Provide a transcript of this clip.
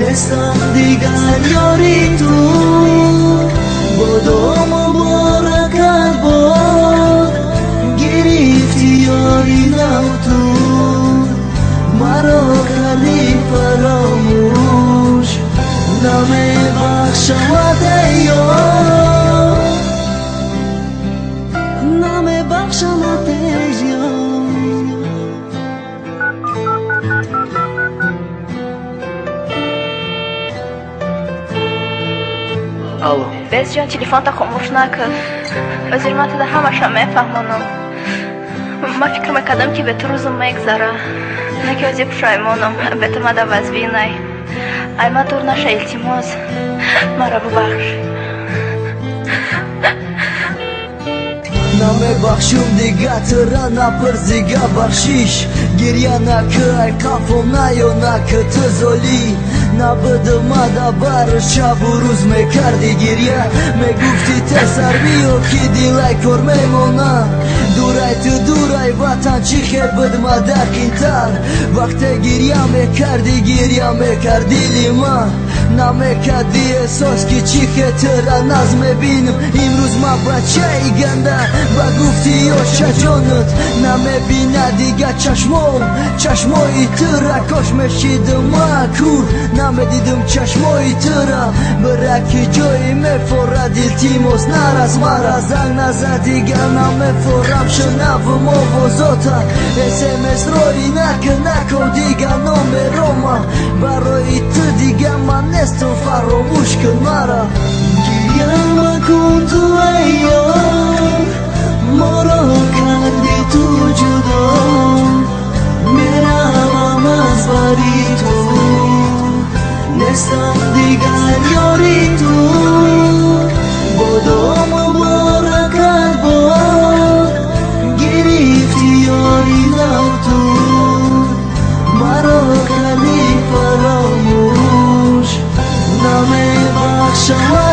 Нестам дигар ёри ту, бодо муборакат бод, гирифти ёри нав ту, маро кардӣ фаромӯш, намебахшамат эй ёр, намебахшамат эй ёр. Алло. Безҷон, телефонта хомӯш накун. Ҳозир ман туда ҳамаша мефаҳмонам. Ман фикр мекардам, ки бе ту рӯзум мегзара. На ки ҳозир пушаймонам, бе ту мада вазбинай. Ай ма дур наша, илтимос. Маро бубахш. Намебахшум дига тура, напурзига бахшиш. Гирья накӣ, ай қафом наё, накӣ ту золӣ. Набудума да бар шабу рӯз мекарди гирья. Мегуфти тесар биё, ки дилай кор мемона. Дурай ту, дурай ватан, чӣ хел будма дақинтар. Вақте гирья мекарди, гирья мекард дили ман. Намекарди эҳсос, ки чӣ хел тура наз мебинам. Имрӯз ман бачаи ганда, ба гуфти ёшаҷонат. Намебина дига чашмом чашмои тура, кош мешидам ман кур, намедидам чашмои тура. Бираки ҷои мефорад, илтимос нарас мара. Занг назад дига, намефорам шунавум овозота. СМС рои накӣ, нако дига номерома. Барои ту дига ман нестам, фаромӯш кун мара. Гирья макун ту эй ёр, моро карди ту ҷудо. Меравам аз бари ту, нестам дигар ёри ту, бодо муборакат бод, гирифти ёри нав ту, маро кардӣ фаромӯш, намебахшамат.